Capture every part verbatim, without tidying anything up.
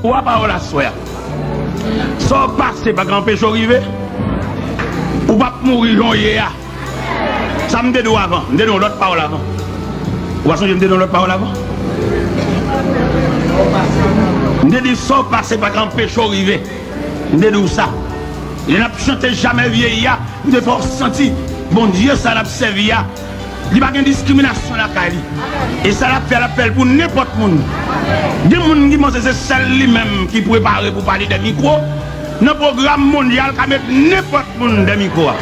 Twa pawòl aswè a. Sa w pase pa ka anpeche w rive. Ou p ap mouri jan w ye a. Sa m te di w avan. M te di w yon lòt pawòl avan. Ou pa sonje m te di w yon lòt pawòl avan? M te di sa w pase pa ka anpeche w rive. M te di w sa. Lè n ap chante Jamè vyeyi a, m te fè w santi Bondye sa n ap sèvi a, li pa gen diskriminasyon lakay li. E sa l ap fè, l ap fè l pou nenpòt moun. Gen moun ki panse se sèl li menm ki prepare pou pale dè mikwo. Nan pwogram mondyal, ka met nenpòt moun dè mikwo a.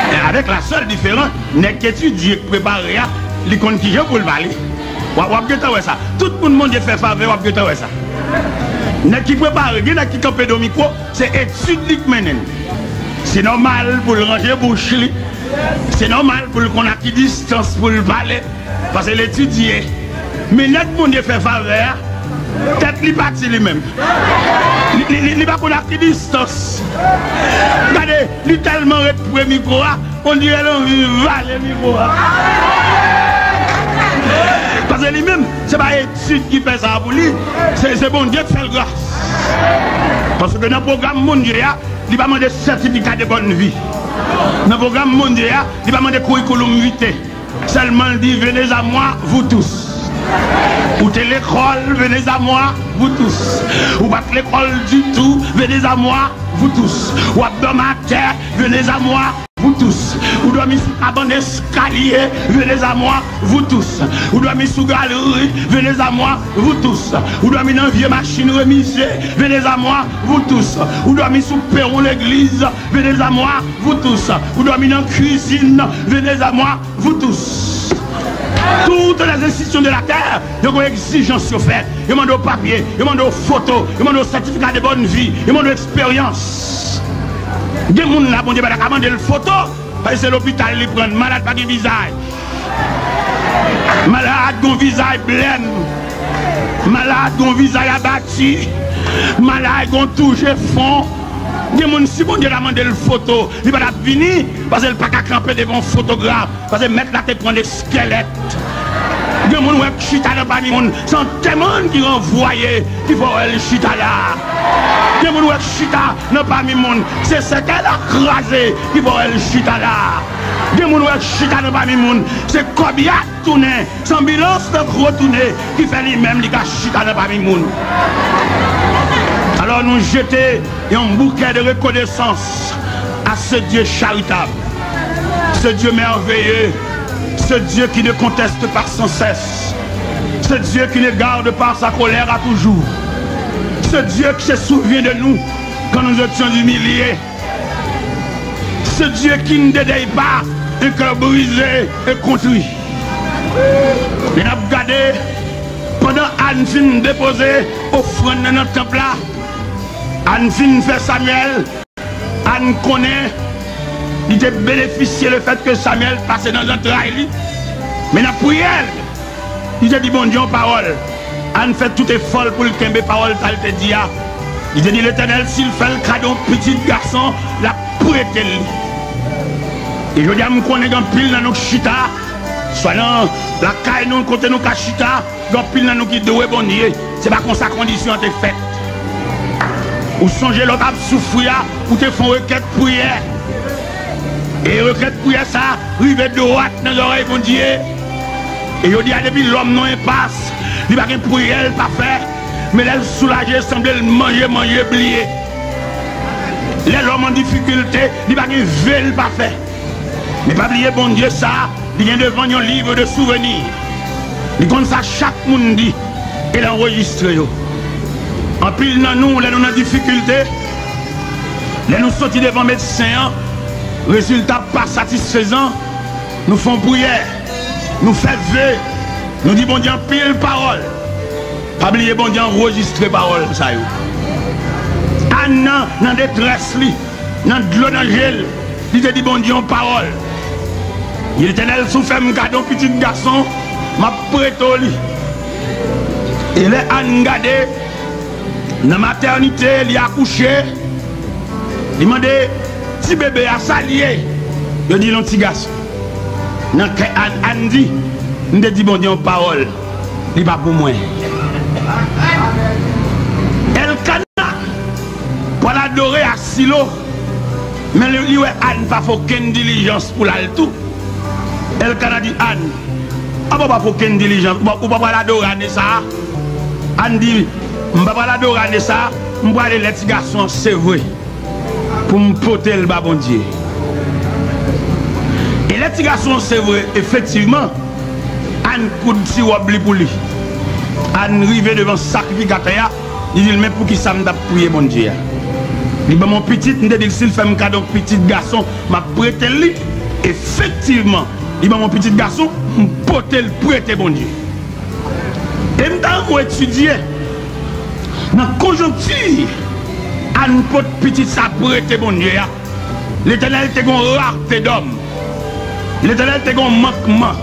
Men avèk la sèl diferans, nèg k etidye, k prepare a, li konn kijan pou l pale. W ap, w ap gentan wè sa. Tout moun Bondye fè favè, w ap gentan wè sa. Nèg ki prepare, gen nèg ki kanpe do mikwo, se etid li k mennen l. Se nòmal pou l ranje bouch li. Se nòmal pou l konn a ki distans pou l pale. Paske l etidye. Men nèg Bondye fè favè a, tèt li pati li menm. Li, li, li, li pa konn a ki distans. Gade, li tèlman ret pre mikwo a, on dirè l anvi vale mikwo a. Paske li menm, se pa etid ki fè sa pou li, se, se Bondye k fè l gras. Paske nan pwogram Bondye a, li pa mande sètifika de bòn vi. Nan pwogram Bondye a, li pa mande curriculum vitae. Sèlman l di, venez à moi, vous tous. Ou te lekòl, venez à moi, vous tous. Ou pa t lekòl ditou, venez à moi, vous tous. W ap dòmi atè, venez à moi, vous tous. Ou dòmi sou kabann eskalye, venez à moi, vous tous. Ou dòmi sou galri, venez à moi, vous tous. Ou dòmi nan vye machin remize, venez à moi, vous tous. Ou dòmi sou pewon legliz, venez à moi, vous tous. Ou dòmi nan kwizin, venez à moi, vous tous. Toutes les institutions de la terre, yo gen egzijans yo fè. Yo mande w papye, yo mande w foto, yo mande w sètifika de bòn vi, yo mande w eksperyans. Gen moun la, Bondye pa ta ka mande l foto, paske se lopital li pran, malad pa gen vizaj. Malad gon vizaj blèm. Malad gon vizaj abati. Malad gon touje fon. Gen moun, si Bondye ta mande l foto, li pa t ap vini, paske l pa ka kanpe devan yon fotograf, paske mèt la te pran eskèlèt. Gen moun wè k chita nan pami moun, se antèman ki ranvwaye, ki fè w wè l chita la. Gen moun wè k chita nan pami moun, se sèkèy la kraze, ki fè w wè l chita la. Gen moun wè k chita nan pami moun, se kòb y a tounen, se anbilans k retounen, ki fè li menm li ka chita nan pami moun. Alors nous jeter un bouquet de reconnaissance à ce Dieu charitable, ce Dieu merveilleux, ce Dieu qui ne conteste pas sans cesse, ce Dieu qui ne garde pas sa colère à toujours, ce Dieu qui se souvient de nous quand nous étions humiliés, ce Dieu qui ne dédaye pas un cœur brisé et contrit. Lè n ap gade, pandan Ann fin depoze ofrann nan nan tanp la, Ann fin fè Samyèl, Ann konnen li te benefisye lefètke Samyèl pase nan zantray li. Men nan priyè l, li te di Bondye yon pawòl. Ann fè tout efò l pou l kenbe pawòl sa l te di a. Li te di Letènèl, si l fè l kado yon pitit gason, l ap prete l li. E jodi a, m konnen gen anpil nan nou k chita, swa nan lakay nou, kote nou ka chita, gen anpil nan nou ki dwe Bondye. Se pa konsa kondisyon an te fèt. Ou sonje lè w t ap soufri a, ou te fè yon rekèt priyè. E rekèt priyè sa a rive dwat nan zòrèy Bondye. E yo di a depi lòm nan enpas, li pa gen priyè l pa fè. Men lè l soulaje, sanble l manje, manje, bliye. Lè lòm an difikilte, li pa gen ve l pa fè. Men pa bliye Bondye sa a, li gen devan l yon livre de souvenir. Li konn sa chak moun di, e l anrejistre yo. Anpil nan nou, lè nou nan difikilte, lè nou soti devan medsen an, rezilta pa satisfezan, nou fè yon priyè, nou fè ve, nou di Bondye anpil pawòl. Pa bliye Bondye anrejistre pawòl sa yo. Ann nan, nan detrès li, nan dlo nan je l, li te di Bondye yon pawòl. Di Letènèl, si w fè m kado yon pitit gason, m ap prete w li. E lè Ann gade, nan matènite, li akouche, li mande ti bebe a sa l ye. Yo di l yon ti gason. Nan kè Ann, Ann di, m te di Bondye yon pawòl. Li pa pou mwen. adore a Silo, men li, li wè Ann pa fè okenn dilijans pou l al tou. Èlkana di Ann, "Anba w pa fè okenn dilijans, ou pa, ou pa pral adore ane sa a?" Ann di, "M pa pral adore ane sa a, m prale lè ti gason an sevre pou m pote l ba Bondye." E lè ti gason an sevre, efektivman, Ann koud ti wòb li pou li. Ann rive devan sakrifikatè a, li di l, "Men poukisa m t ap priye Bondye a?" Li ban m yon pitit, m te di l si l fè m kado yon pitit gason, m ap prete l li. Efektivman, li ban m yon pitit gason, m pote l prete Bondye. E m ta renmen w etidye nan konjonkti Ann pot pitit sa prete Bondye a. Letènèl te gon rarte dòm. Letènèl te gon mankman.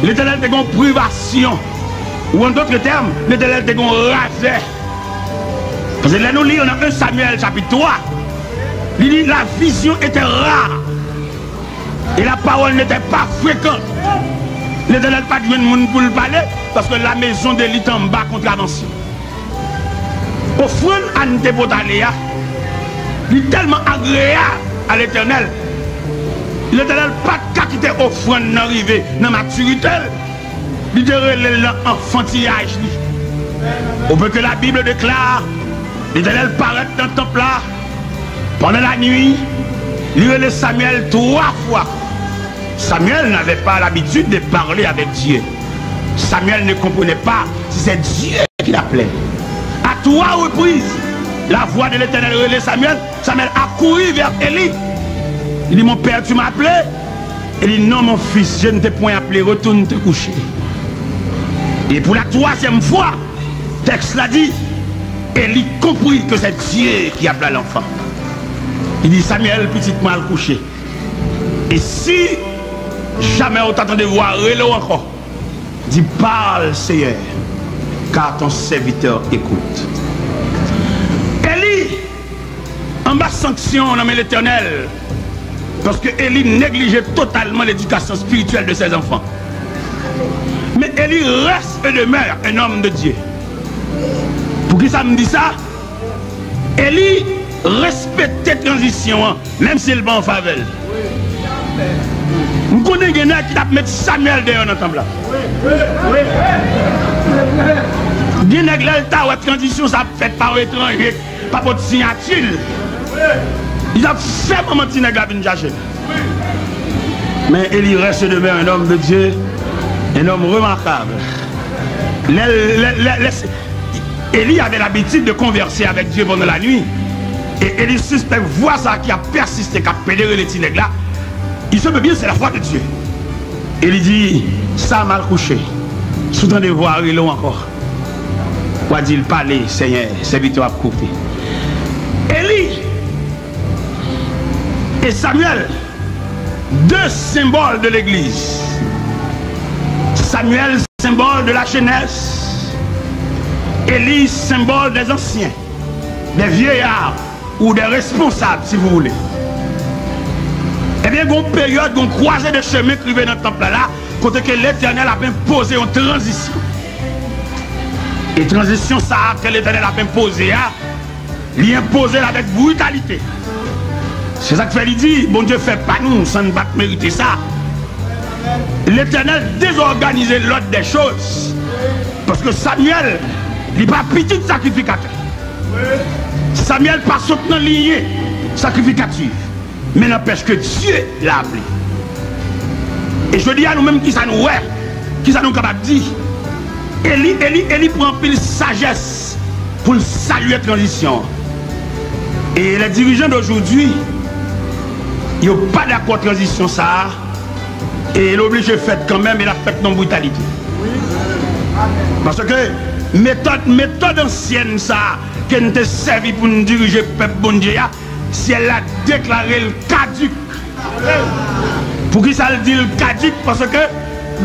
Letènèl te gon privasyon. Ou an dòt tèm, Letènèl te gon razè. Paske lè nou li nan un Samuel chapit twa, li di, "La vision était rare et la parole n'était pas fréquente." Letènèl pa t jwenn moun pou l pale, paske la maison d'Élie était en bas contravention. Ofrann Ann te pot ale a, li tèlman agreyab a Letènèl, Letènèl pa t ka kite ofrann nan rive nan matirite l. Li te rele l nan anfantiyaj li. Au point que la Bible déclare, Letènèl parèt nan tanp la pandan lanwi, li rele Samuel twa fwa. Samuel n'avait pas l'habitude de parler avec Dieu. Samuel ne comprenait pas si c'est Dieu qui l'appelait. À trois reprises, la voix de l'Éternel relait Samuel. Samuel a kouri vers Élie. Il dit, "Mon père, tu m'as appelé?" Élie dit, "Non, mon fils, je ne t'ai point appelé, retourne te coucher." Et pour la troisième fois, texte la dit, Élie comprit que c'est Dieu qui appelait l'enfant. Il dit, "Samuel, pitit mwen, al kouche. E si jamè ou ta tande vwa rele w ankò, di, 'Parle, Seigneur, car ton serviteur écoute.'" Eli anba sanksyon nan men Letènèl, paske Eli neglije totalman ledikasyon espirityèl de ses enfants. Men Eli reste et demeure un homme de Dieu. Poukisa m di sa? Eli respekte tranzisyon an, menm si l pa an favè l. M konnen gen nèg ki t ap met Samuel deyò nan tanp la. Gen nèg, lè l ta wè tranzisyon sa ap fèt pa yon etranje, pa pot siyati l, li t ap fè manman ti nèg la vin chache l. Men Eli reste demeure un homme de Dieu, un homme remarquable. Lè, lè, lè, lè, Eli avait l'habitude de converser avec Dieu pendant la nuit. E Eli sispèk vwa sa ki ap pèsiste, k ap pede rele ti nèg la. Il se peut bien, c'est la voix de Dieu. Eli di, "Sa m al kouche. Si w tande vwa rele w ankò, w a di l, 'Pale, Senyè, sèvitè w ap koute.'" Eli e Samuel, deux symboles de l'Église. Samuel, symbole de la jeunesse. Élie, symbole des anciens, des vieillards ou des responsables, si vous voulez. Ebyen, gon peryòd, gon kwaze de chemen k rive nan tanp la, la, kote ke Letènèl ap enpoze yon tranzisyon. E tranzisyon sa a ke Letènèl ap enpoze a, li enpoze l avèk britalite. Se sa k fè li di, Bondye fè pa nou san n pa t merite sa. Letènèl dezòganize lòd dè choz. Paske Samyèl, li pa pitit sakrifikatè. Samyèl pa sot nan linye sakrifikati. Men n'empêche que Dieu l'a appelé. E jodi a, nou menm, kisa nou wè? Kisa nou kapab di? Eli, Eli, Eli pran anpil sajès pou l salye tranzisyon an. E les dirigeants d'aujourd'hui, yo pa dakò tranzisyon sa a, e l oblije fèt kanmenm, e l ap fèt nan britalite. Paske metòd, metòd ansyèn sa a ke n te sèvi pou n dirije pèp Bondye a, syèl la deklare l kadik. Poukisa l di l kadik? Paske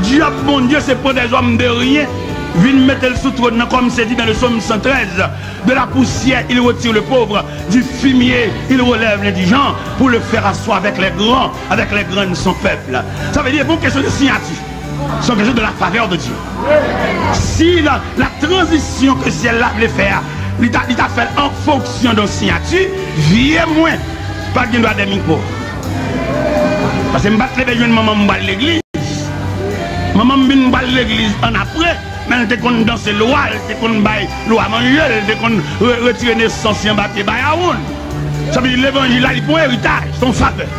dyab Bondye se pran dèzòm de ryen, vin mete l sou twòn nan, comme c'est dit dans le psaume cent treize, de la poussière il retire le pauvre, du fumier il relève l'indigent, pour le faire asseoir avec les grands, avec les grands de son peuple. Sa vle di, e pa yon kesyon de siyati. Se yon kesyon de la favè de Dye. Si la, la tranzisyon ke syèl la vle fè a, li ta, li ta fè l an fonksyon de yon siyati, vye mwen pa t gen dwa dèyè mikwo. Paske m pa t leve jwenn manman m pral legliz. Manman m vin pral legliz ann apre, men l te konn danse lwa, l te konn bay lwa manje, l te konn re-, retire nesans li anba pye Bayawonn. Sa vle di levanjil la, li pa yon eritaj, se yon favè.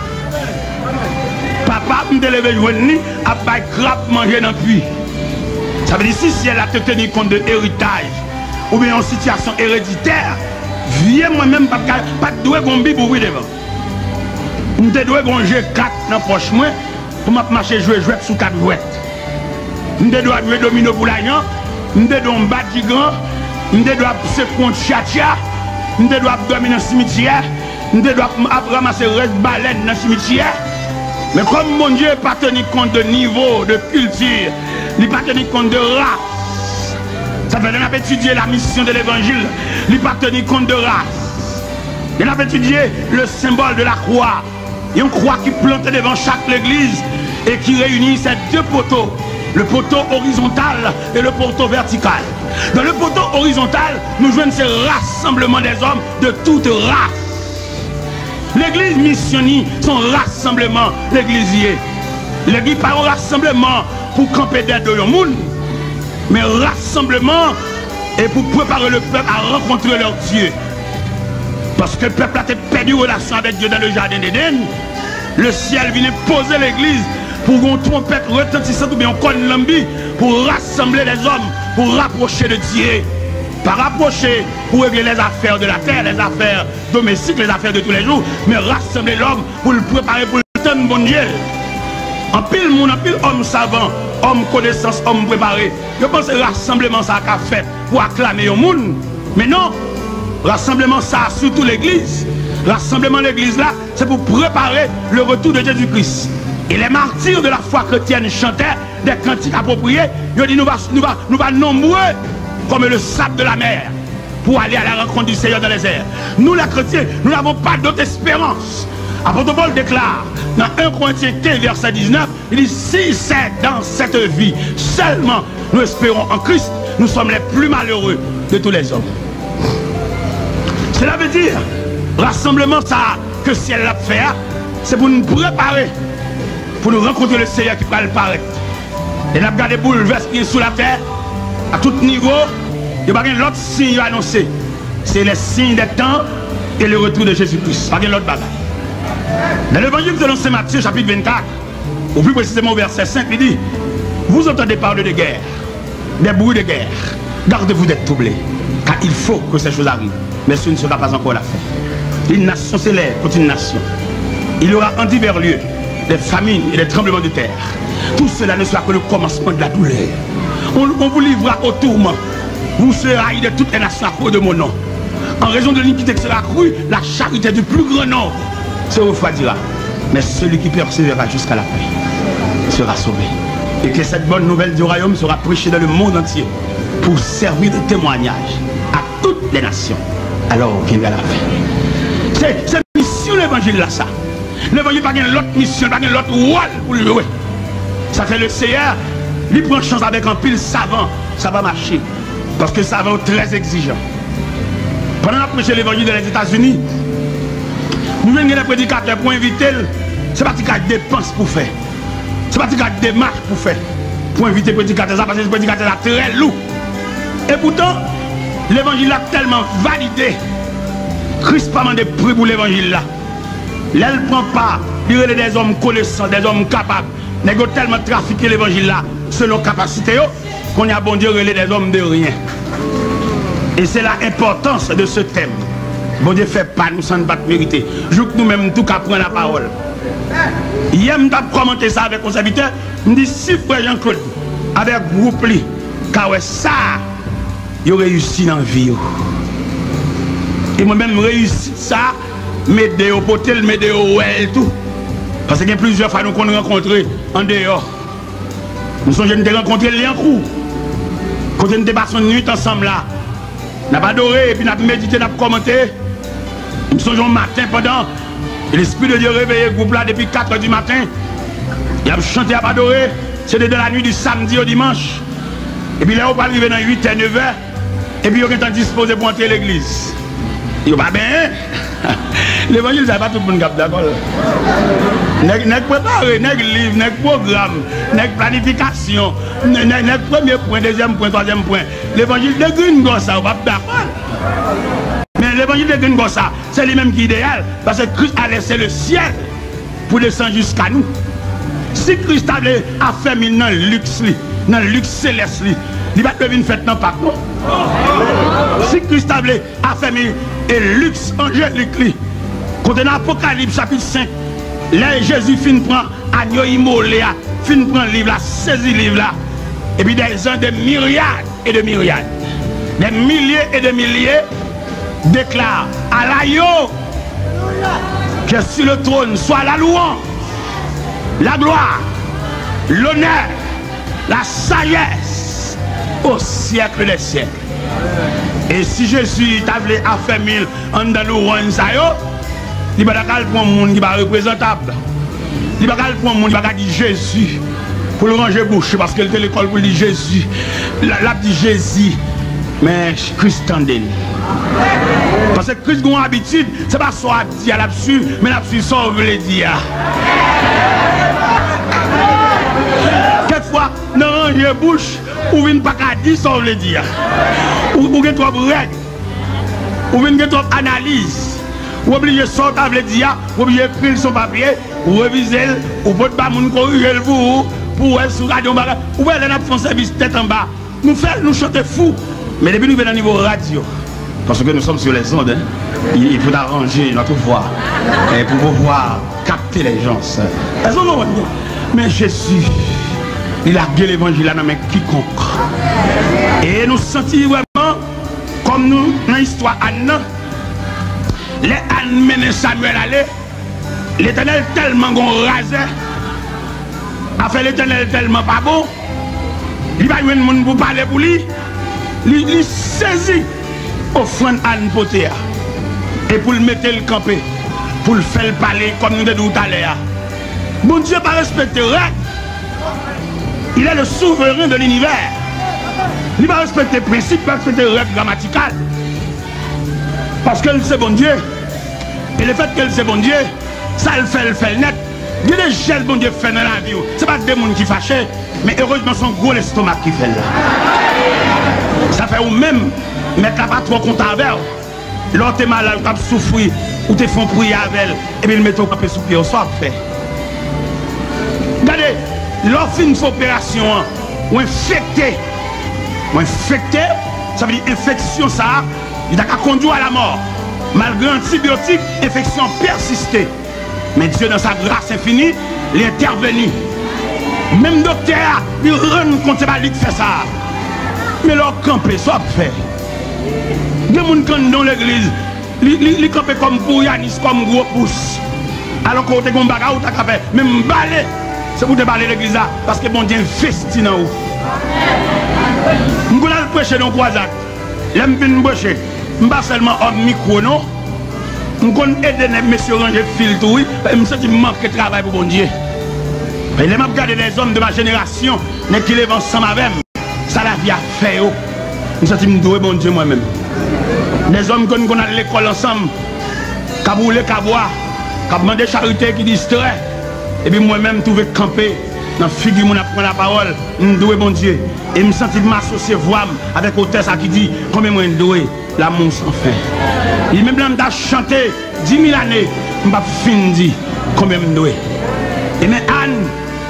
Papa m te leve jwenn li ap bay krab manje nan pwi. Sa vle di si syèl la te teni kont de eritaj, oubyen yon sitiyasyon ereditè, vye mwen menm pa t ka, pa t dwe gon Bib ouvri devan. M te dwe gon je kat nan pòch mwen pou m ap mache jwe jwèt sou kat jwèt. M te dwe ap jwe domino pou lajan, m te dwe yon badjigan, m te dwe ap sekwe yon tchatcha, m te dwe ap dòmi nan simityè, m te dwe ap, ap ranmase rès balèn nan simityè. Men kòm Bondye pa teni kont de nivo, de kilti, li pa teni kont de ras. Sa fè lè n ap etidye la mission de l'évangile, li pa teni kont de ras. Lè n ap etidye le symbole de la croix, yon kwa ki plante devan chak legliz e ki reyini ces deux poteaux, le poteau horizontal et le poteau vertical. Dans le poteau horizontal, nou jwenn se rassemblement des hommes de toute race. Legliz misyon ni se yon rasanbleman legliz ye. Legliz pa yon rasanbleman pou kanpe dèyè do yon moun, men rasanbleman e pou prepare le pèp a rankontre lè Dye. Paske pèp la te pèdi relasyon avèk Dye dan le jaden Eden, le syèl vin enpoze legliz pou yon twonpèt retantisan oubyen yon kòn lanbi pou rasanble lèzòm, pou rapwoche de Dye. Pa rapwoche pou regle lèzafè de latè, lèzafè domestik, lèzafè de toulèjou, men rasanble lòm pou l prepare pou l tann Bondye. Anpil moun, anpil òm savan, òm konesans, òm prepare, yo panse rasanbleman sa a ka fèt pou aklame yon moun. Men non, rasanbleman sa a, sitou legliz, rasanbleman legliz la, se pou prepare le retour de Jésus-Christ. Et les martyrs de la foi chrétienne chantaient des cantiques appropriés, yo di nou va, nou va, nou va nonbre comme le sable de la mer pour aller à la rencontre du Seigneur dans les airs. Nous, les chrétiens, nous n'avons pas d'autre espérance. Apôtre Paul déclare dans un Corinthiens quinze, verset dix-neuf, il dit, si c'est dans cette vie seulement nous espérons en Christ, nous sommes les plus malheureux de tous les hommes. Cela veut dire, rasanbleman sa a ke syèl la ap fè a, se pou nou prepare pou nou rankontre le Seigneur ki pral parèt. E n ap gade boulvès ki gen sou latè, a tout nivo, yo pa gen lòt siy yo anonse. Se les signes des temps et le retour de Jésus-Christ. Pa gen lòt bagay. Dans l'évangile selon saint Matthieu, chapitre vingt-quatre, ou plus précisément au verset cinq, il dit, vous entendez parler de guerre, des bruits de guerre. Gardez-vous d'être troublés, car il faut que ces choses arrivent, mais ce ne sera pas encore la fin. Une nation s'élève contre une nation. Il y aura en divers lieux des famines et des tremblements de terre. Tout cela ne sera que le commencement de la douleur. On, on vous livrera au tourment. Vous serez haïs de toutes les nations à cause de mon nom. En raison de l'iniquité qui sera accrue, la charité du plus grand nombre se refroidira. Mais celui qui persévérera jusqu'à la fin sera sauvé. Et que cette bonne nouvelle du royaume sera prêchée dans le monde entier pour servir de témoignage à toutes les nations. Alors viendra la fin. Se, se misyon levanjil la sa. Levanjil pa gen lòt misyon, pa gen lòt wòl pou l jwe. Sa fè le Seyè, li pran chans avèk anpil savan, sa pa mache. Paske savan yo trè egzijan. Pandan n ap preche levanjil dan Lèzetazini, nou jwenn gen de predikatè pou envite l, se pa ti kal depans pou fè. Se pa ti kal demach pou fè pou envite predikatè sa, paske predikatè sa trè lou. Epoutan, levanjil la tèlman valide, Kris pa mande pri pou levanjil la. Lè l pran pa, li rele dèzòm konesan, dèzòm kapab. Nèg yo tèlman trafike levanjil la, selon kapasite yo, kounye a Bondye rele dèzòm de ryen. E se la enpòtans de se tèm. Bondye fè pa nou san n pa t merite. Jouk nou menm tou ka pran lapawòl. Yè m t ap kòmante sa avèk yon sèvitè, m di si frè Jean Claude avèk gwoup li ka wè sa, yo reyisi nan vi yo. E mwen menm, reyisit sa, m ede yo pote l, m ede yo wè l tou. Paske gen plizyè fwa nou konn rankontre andeyò. M sonje n te rankontre Lyankou, kote n te pase yon nuit ansanm la. N ap adore, epi n ap medite, n ap kòmante. M sonje yon maten, pandan Lespri de Dye reveye gwoup la depi katrè di maten, y ap chante, y ap adore. Se te dans la nuit du samedi au dimanche. Epi lè yo pral rive nan uitè, nevè, Epi yo gentan dispoze pou antre legliz. Yo pa benyen. Levanjil sa, e pa tout moun k ap dakò l. Nèg, nèg prepare, nèg liv, nèg pwogram, nèg planifikasyon, nè-, nè-, nèg premye pwen, dezyèm pwen, twazyèm pwen. Levanjil degringò sa, yo p ap dakò l. Men levanjil degringò sa, se li menm ki ideyal, paske Kris a lese lesyèl pou desann jiska nou. Si Kris ta vle afèmi l nan liks li, nan liks selès li, li pa t dwe vin fèt nan Pak, non. Si Kris ta vle afèmi e liks anjelik li, kote nan Apokalips chapit senk, lè Jezi fin pran anyo imole a, fin pran liv la, sezi liv la, epi des gens, des myriades et des myriades, des milliers et des milliers déclarent à l'agneau qui est sur le trône soit la louange, la gloire, l'honneur, la sagesse au siècle des siècles. E si Jezi ta vle afèmi l anndan louwanj sa yo, li pa ta ka al pran moun ki pa reprezantab. Li pa ka al pran moun ki pa ka di Jezi pou l ranje bouch li, paske l te lekòl pou l di Jezi. L, l ap di Jezi, men Kris tande l. Paske Kris gen yon abitid, se pa sa w ap di a l ap swiv, men l ap swiv sa w vle di a. Kèk fwa, nan ranje bouch, ou vin pa ka di sa w vle di a. Ou, ou gen twòp règ. Ou vin gen twòp analiz. Ou oblije sa w ta vle di a, ou oblije ekri l sou papye, ou revize l, ou pot ba moun korije l pou ou, pou w wè si w gade yon bagay. Ou wè lè n ap fè yon sèvis tèt anba, nou fè l, nou chante fou. Men depi nou rive nan nivo radyo, parce que nous sommes sur les ondes, hein, il, il faut arranger notre voix, eh, pour pouvoir capter les gens. Èske w konprann mwen? Men Jezi, li lage levanjil la nan men kikonk. E nou santi vrèman, kòm nou nan istwa Ann nan, lè Ann mennen Samyèl ale, Letènèl tèlman gon razè, afè Letènèl tèlman pa bon, li pa jwenn moun pou pale pou li, li, li sezi ofrann Ann pote a, e pou l mete l kanpe, pou l fè l pale, kòm nou te di w talè a. Bondye pa respekte règ. Il est le souverain de l'univers. Li pa respekte prensip, pa respekte règ gramatikal. Paske l se Bondye. E lefètke l se Bondye, sa l fè, l fè l nèt. Gen de jès Bondye fè nan lavi w, se pa de moun ki fache, men erezman se yon gwo lestomak ki fè l la. Sa fè ou menm, Mèt la pa twò kontan avè w. Lè w te malad, ou t ap soufri, ou te fè yon priyè avè l, epi l mete w kanpe sou pye w, sa w ap fè? Gade, lè w fin fè operasyon an, ou enfekte. Ou enfekte, sa vle di enfeksyon sa a, li ta ka kondwi w a lamò. Malgre antibyotik, enfeksyon an pèsiste. Men Dye, dans sa grâce infinie, li entèveni. Menm doktè a, li rann kont se pa li k fè sa. Men lè w kanpe, sa w ap fè? Gen moun k anndan yon legliz, li, li, li kanpe kòm pourianis, kòm gwo pous. Alòske w te gen yon bagay ou ta ka fè. Men m bale, se pou w te bale legliz la, paske Bondye envesti nan ou. M konn al preche nan yon kwazad. Lè m fin preche, m pa sèlman òm mikwo non. M konn ede nèg mesye ranje fil tou wi. M santi m manke travay pou Bondye. E lè m ap gade les hommes de ma génération, nèg ki leve ansanm avè m, sa lavi a fè yo, m santi m dwe Bondye mwen menm. Des hommes ke n konn al lekòl ansanm, k ap woule kabwa, k ap mande charite, ki distrè. Epi mwen menm m twouve kanpe nan figi moun ap pran lapawòl, m dwe Bondye. E m santi m asosye vwa m avèk otè sa ki di, konbyen mwen dwe? L'amour sans fin. Li menm lè m ta chante di mil ane, m p ap fin di konbyen m dwe. E men Ann,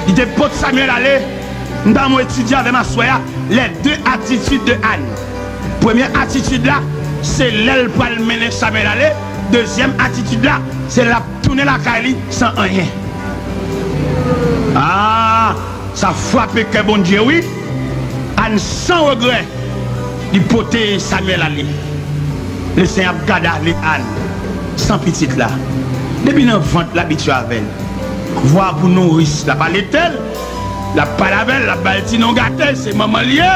li te pot Samyèl ale, m ta renmen w etidye avè m aswè a, les deux attitudes de Anne. Premye atitid la, se lè l pral mennen Samyèl ale. Dezyèm atitid la, se l ap tounen lakay li san anyen. Ah, sa frape kè Bondye wi. Ann san regrè, li pote Samyèl ale. Lesenyè ap gade ale Ann san pitit la. Depi nan vant l abitye avè l. Vwa pou nouris l ap alete l, l ap pale avè l, l ap ba l ti non gate, se manman l ye.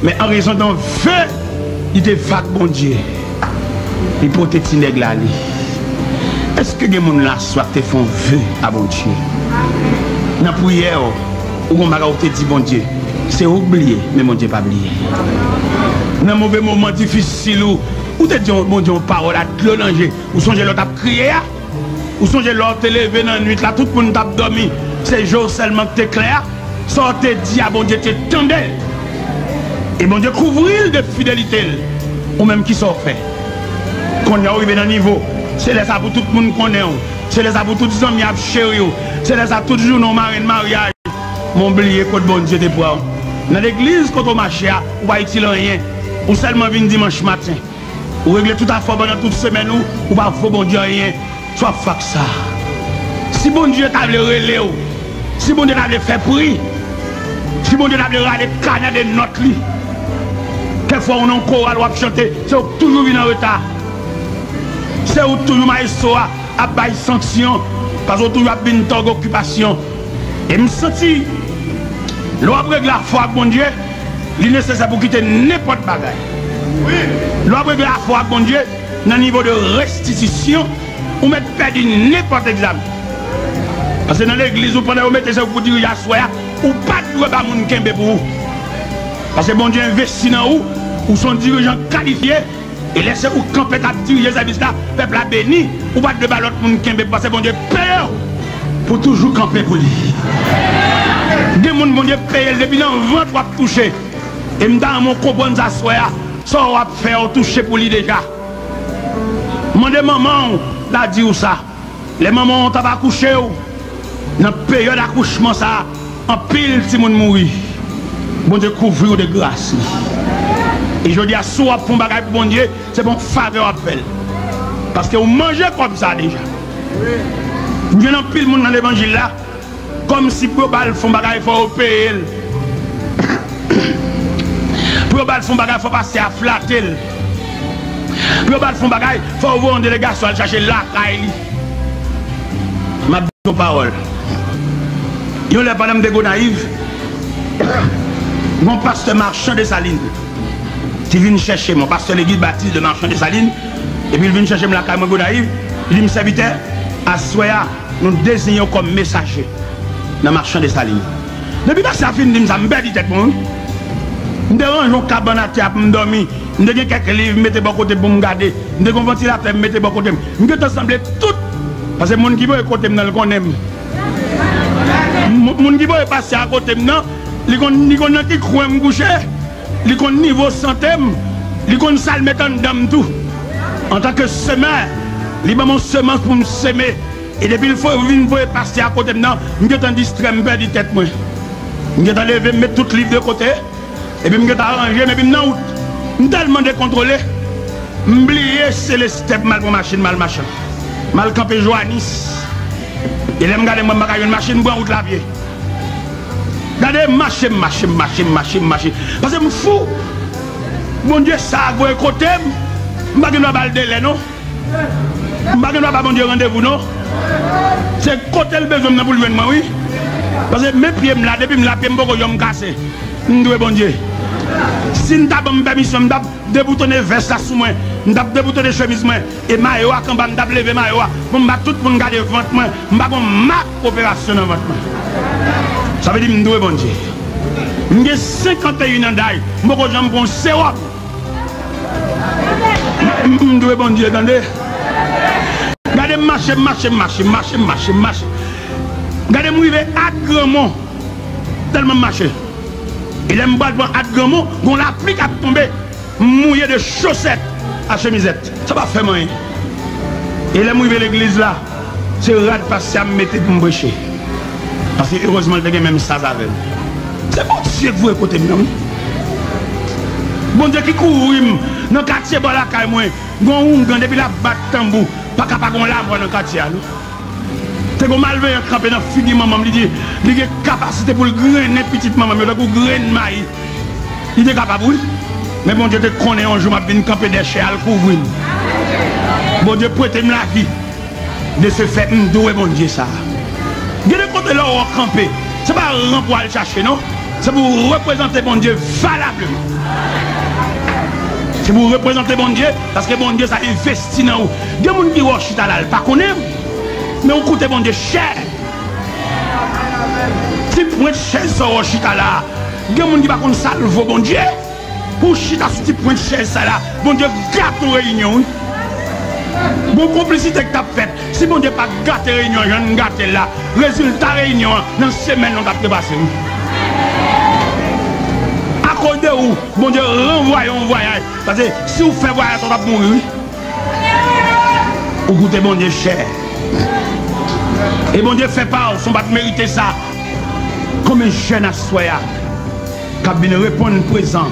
Men an rezon de yon ve li te fè ak Bondye, li pote ti nèg la ale. Èske gen moun la aswè a k te fè yon ve a Bondye? Nan priyè w, ou gen yon bagay ou te di Bondye, se ou k bliye, men Bondye pa bliye. Nan move moman difisil ou, ou te di yon, Bondye yon pawòl ak dlo nan je. Ou sonje lè w t ap kriye a? Ou sonje lè w te leve nan nwit la, tout moun t ap dòmi, se je w sèlman ki te klè a? Sa w te di a, Bondye te tande l. E Bondye kouvri l de fidelite l. Ou menm, kisa w fè? Kounye a w rive nan nivo, se lè sa pou tout moun konnen w. Se lè sa pou tout zanmi ap cheri w. Se lè sa tout jounen w marenn maryaj. Men w bliye kot Bondye te pran w. Nan legliz kote w mache a, ou pa itil anyen. Ou sèlman vin dimanch maten. Ou regle tout afè w pandan tout semèn ou, ou pa vo Bondye anyen. Sa w ap fè ak sa? Si Bondye ta vle rele w, si Bondye ta vle fè pri, si Bondye ta vle rale kanè de nòt li, kèk fwa ou nan koral w ap chante, se ou k toujou vin an reta. Se ou k toujou mayestwo a ap bay sanksyon, paske w toujou ap vin tòg okipasyon. E m santi, lè w ap regle afè w ak Bondye, li nesesè pou w kite nenpòt bagay. Lè w ap regle afè w ak Bondye, nan nivo de restitisyon, ou mèt pèdi nenpòt egzamen. Paske nan legliz ou, pandan yo mete se ou pou dirije aswè a, ou pa t dwe ba moun kenbe pou ou. Paske Bondye envesti nan ou, ou se yon dirijan kalifye, e lè se ou k kanpe k ap dirije sèvis la, pèp la beni, ou pa t dwe ba lòt moun kenbe, paske Bondye peye w pou toujou kanpe pou li. Gen moun Bondye peye l depi nan vant w ap touche. E m ta renmen w konprann sa aswè a, sa w ap fè a w touche pou li deja. Mande manman w, l a di w sa. Lè manman w t ap akouche w, nan peryòd akouchman sa a, anpil timoun mouri. Bondye kouvri w de gras li. E jodi a, si w ap fè yon bagay pou Bondye, se pa yon favè w ap fè l. Paske w manje kòb sa a deja. M jwenn anpil moun nan levanjil la, kòmsi pou yo ba l fè yon bagay, fò yo peye l. Pou yo ba l fè yon bagay, fò pastè a flate l. Pou yo ba l fè yon bagay, fò yo voye yon delegasyon al chache l lakay li. M ap di yon pawòl. Yon lè, pandan m te Gonayiv, yon pastè Machan Desalin ki vin chèche m, yon pastè legliz batis de Machan Desalin, epi l vin chèche m lakay mwen Gonayiv, li di m, sèvitè, aswè a, nou deziyen w kòm mesaje nan Machan Desalin. Depi pastè a fin di m sa, m pèdi tèt mwen, wi. M te ranje yon kabann atè a pou m dòmi. M te gen kèk liv m mete bò kote pou m gade. M te gen yon vantilatè m mete bò kote m. M gentan sanble tout. Paske moun ki voye kote m nan, l konnen m. Moun, moun ki voye pastè a kote m nan, li konn, li konn nan ki kwen m kouche. Li konn nivo sante m. Li konn sa l met anndan m tou. Antanke semè, li ban m yon semans pou m seme. E depi l fo-, vin voye pastè a kote m nan, m gentan distrè, m pèdi tèt mwen. M gentan leve, m met tout liv de kote. Epi m gentan ranje m, epi m nan wout. M tèlman dekontwole, m bliye se lestè pou m al pran machin, m al Machan. M al kanpe Joanis. E lè m gade, m wè m pa ka jwenn machin, m pran wout Lapye. Gade, m mache, m mache, m mache, m mache, m mache. Paske m fou. Bondye sa a voye kote m, m pa gen dwa ba l delè, non. M pa gen dwa ba Bondye randevou, non. Se kote l bezwen m nan pou l jwenn mwen, wi. Paske men pye m la, depi m la, pye m poko janm kase. M dwe Bondye. Si n ta ban m pèmisyon, m t ap deboutone vès la sou mwen, m t ap deboutone chemiz mwen, e mayo a k anba, m t ap leve mayo a pou m ba tout moun gade vant mwen. M pa gen mak operasyon nan vant mwen. Sa vle di m dwe Bondye. M gen senkannteyen an day, m poko janm pran yon sewòm. M, m dwe Bondye, tande. Gade m mache, m mache, m mache, m mache, m mache, m mache, m mache. Gade m rive At Granmon, tèlman m mache. E lè m pral pran At Granmon, gon lapli k ap tonbe. M mouye de chosèt a chemizèt. Sa pa fè m anyen. E lè m rive legliz la, se rad pastè a m mete pou m preche. Paske erezman l te gen menm saz avè m. Se Bondye k voye kote m nan, wi. Bondye ki kouvri m nan katye bò lakay mwen. Gon oungan depi l ap bat tanbou, pa ka pa gon lamò nan katye a, non. Te gon malveyan k kanpe nan figi manman m, li di li gen kapasite pou l grennen pitit manman m yo tankou grenn mayi. Li te kapab, wi. Men Bondye te konnen yon jou m ap vin kanpe dèyè chè a, l kouvri m. Bondye prete m lavi. De se fèt, m dwe Bondye sa. Gen de kote lè w kanpe, se pa ran pou w al chache, non. Se pou w reprezante Bondye valableman. Se pou w reprezante Bondye, paske Bondye sa envesti nan ou. Gen moun ki wè w chita la, l pa konnen w, men w koute Bondye chè. Ti pwent chèz sa w wè w chita la, gen moun ki pa konn sa l vo Bondye. Pou w chita sou ti pwent chèz sa la, Bondye gate w reyinyon, wi. Gon konplisite k t ap fèt. Si Bondye pa gate reyinyon jan n gate l la, rezilta reyinyon an nan semèn nan t ap trepase, wi. Akoz de ou, Bondye ranvwaye yon vwayaj. Paske si w fè vwayaj sa, w t ap mouri, wi. Ou koute Bondye chè. E Bondye fè pa w, si w pa t merite sa. Konbyen jèn aswè a k ap vin reponn prezan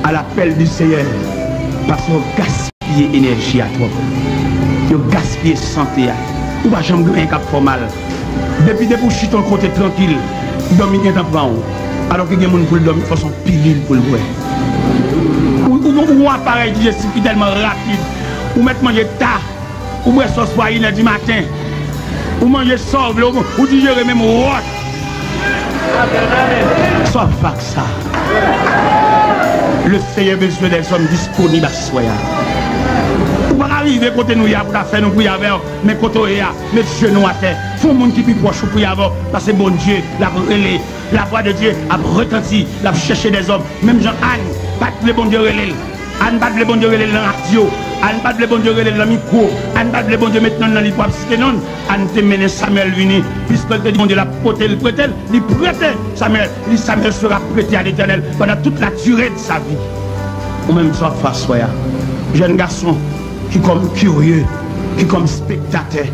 a lapèl di Seyè? Paske yo gaspiye enèji a twòp. Yo gaspiye sante a. Ou pa janm gen anyen k ap fè w mal. Depi, depi w chita yon kote trankil, dòmi gentan pran w. Alòske gen moun pou l dòmi, fò se yon pilil pou l bwè. Ou, ou, ou gon aparèy dijestif ki tèlman rapid. Ou mèt manje ta, ou bwè sòs pou a inè di maten. Ou manje sa w vle, ou, ou dijere menm wòch. Sa w ap fè ak sa? Le Seyè bezwen dèzòm disponib aswè a. Ou pa ka rive kote nou ye a pou ta fè nou priye avè w, men kote w ye a, met jenou atè. Fè yon moun ki pi pwòch ou priye avè w, paske Bondye l ap rele. Lavwa de Dye ap retanti, l ap chèche dèzòm. Menm jan Ann pa t vle Bondye rele l. Ann pa t vle Bondye rele l nan radyo. Ann pa t vle Bondye rele l nan mikwo. Ann pa t vle Bondye met non l nan liv pou ap site non l. Ann te mennen Samyèl vini, piske l te di Bondye l ap pote l, prete l. Li prete Samyèl. Li, Samyèl sera prêté à l'Éternel pendant toute la durée de sa vie. Ou menm sa w ap fè aswè a. Jèn gason ki kòm kirye, ki kòm spektatè,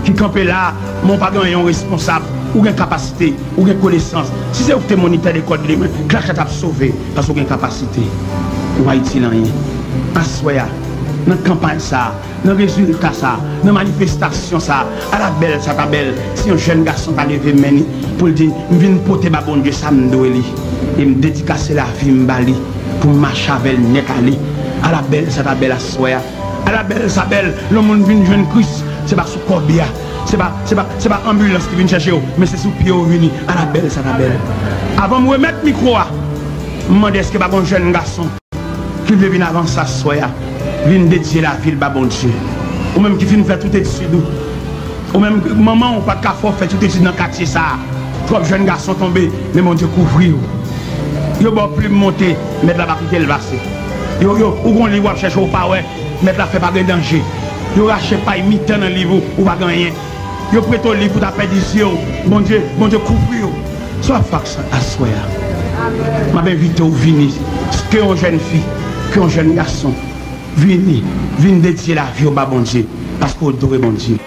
ki kanpe la, men w pa gen anyen, w responsab, ou gen kapasite, ou gen konesans. Si se ou ki te monitè lekòl li, men klach la t ap sove, paske w gen kapasite. Ou pa itil anyen. Aswè a, nan kanpay sa a, nan rezilta sa a, nan manifestasyon sa a, ala bèl sa ta bèl si yon jèn gason ta leve men li pou l di, "M vin pote ba Bondye sa m dwe li, e m dedikase lavi m ba li pou m mache avè l nèt ale." Ala bèl sa ta bèl aswè a. Ala bèl sa bèl, lè yon moun vin jwenn Kris, se pa sou kòbya, se pa, se pa, se pa anbilans ki vin chèche yo, men se sou pye yo vini. Ala bèl sa ta bèl. Avan m remèt mikwo a, m mande èske pa gon jèn gason ki vle vin avanse aswè a, vin dedye lavi l ba Bondye. Ou menm ki fin fè tout etid ou, ou menm manman w pa t ka fè w fè tout etid nan katye sa a. Twòp jèn gason tonbe, men Bondye kouvri w. Yo ba w plim monte, mèt la pa kite l pase. Yo, yo, ou gon liv w ap chèche w pa wè, mèt la fè pa gen danje. Yo rache pay mitan nan liv ou, ou pa gen anyen. Yo prete w liv pou ta pèdi zye w. Bondye, Bondye kouvri w. Sa w ap fè ak sa aswè a? M ap envite w vini. Ke yon jèn fi, ke yon jèn gason, vini, vin dedye lavi w ba Bondye, paske w dwe Bondye.